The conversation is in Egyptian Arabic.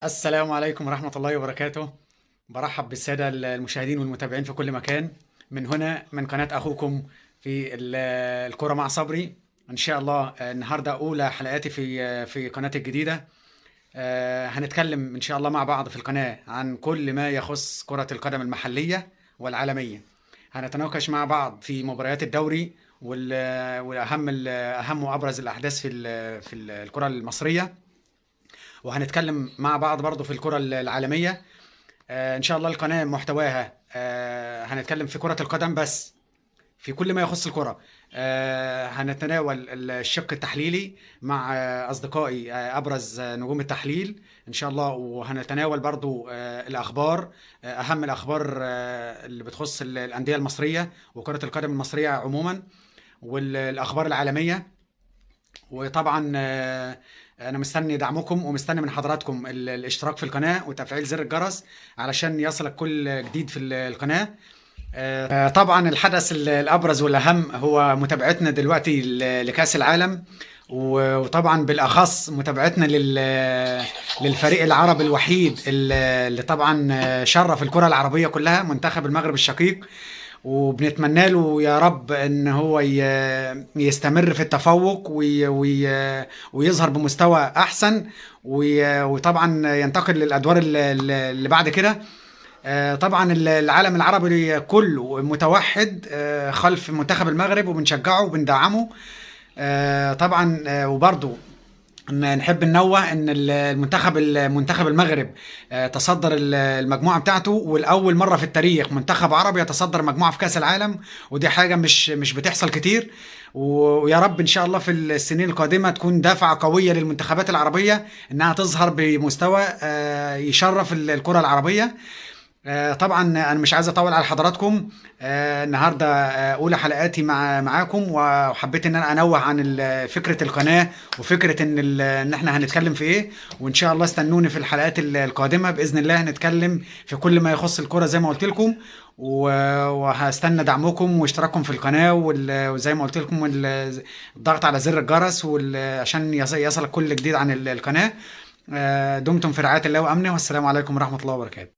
السلام عليكم ورحمة الله وبركاته. برحب بالسادة المشاهدين والمتابعين في كل مكان، من هنا من قناة أخوكم في الكرة مع صبري. إن شاء الله النهاردة أولى حلقاتي في قناتي الجديدة. هنتكلم إن شاء الله مع بعض في القناة عن كل ما يخص كرة القدم المحلية والعالمية. هنتناقش مع بعض في مباريات الدوري والأهم أهم وأبرز الأحداث في الكرة المصرية، وهنتكلم مع بعض برضو في الكرة العالمية. إن شاء الله القناة محتواها هنتكلم في كرة القدم بس، في كل ما يخص الكرة. هنتناول الشق التحليلي مع أصدقائي، أبرز نجوم التحليل إن شاء الله، وهنتناول برضو الأخبار، أهم الأخبار اللي بتخص الأندية المصرية وكرة القدم المصرية عموما، والأخبار العالمية. وطبعا انا مستني دعمكم ومستني من حضراتكم الاشتراك في القناة وتفعيل زر الجرس علشان يصلك كل جديد في القناة. طبعا الحدث الابرز والاهم هو متابعتنا دلوقتي لكأس العالم، وطبعا بالاخص متابعتنا للفريق العربي الوحيد اللي طبعا شرف الكرة العربية كلها، منتخب المغرب الشقيق. وبنتمنى له يا رب ان هو يستمر في التفوق ويظهر بمستوى احسن، وطبعا ينتقل للادوار اللي بعد كده. طبعا العالم العربي كله متوحد خلف منتخب المغرب، وبنشجعه وبندعمه. طبعا وبرضه نحب ننوه ان المنتخب المغرب تصدر المجموعة بتاعته، والاول مرة في التاريخ منتخب عربي يتصدر مجموعة في كاس العالم، ودي حاجة مش بتحصل كتير. ويا رب ان شاء الله في السنين القادمة تكون دافعه قوية للمنتخبات العربية انها تظهر بمستوى يشرف الكره العربية. طبعا انا مش عايز اطول على حضراتكم. النهارده اولى حلقاتي معاكم، وحبيت ان انا انوه عن فكرة القناة وفكره ان احنا هنتكلم في ايه، وان شاء الله استنوني في الحلقات القادمة باذن الله هنتكلم في كل ما يخص الكره زي ما قلت لكم. وهستنى دعمكم واشتراككم في القناة، وزي ما قلت لكم الضغط على زر الجرس عشان يصلك كل جديد عن القناة. دمتم في رعاية الله وامنه، والسلام عليكم ورحمة الله وبركاته.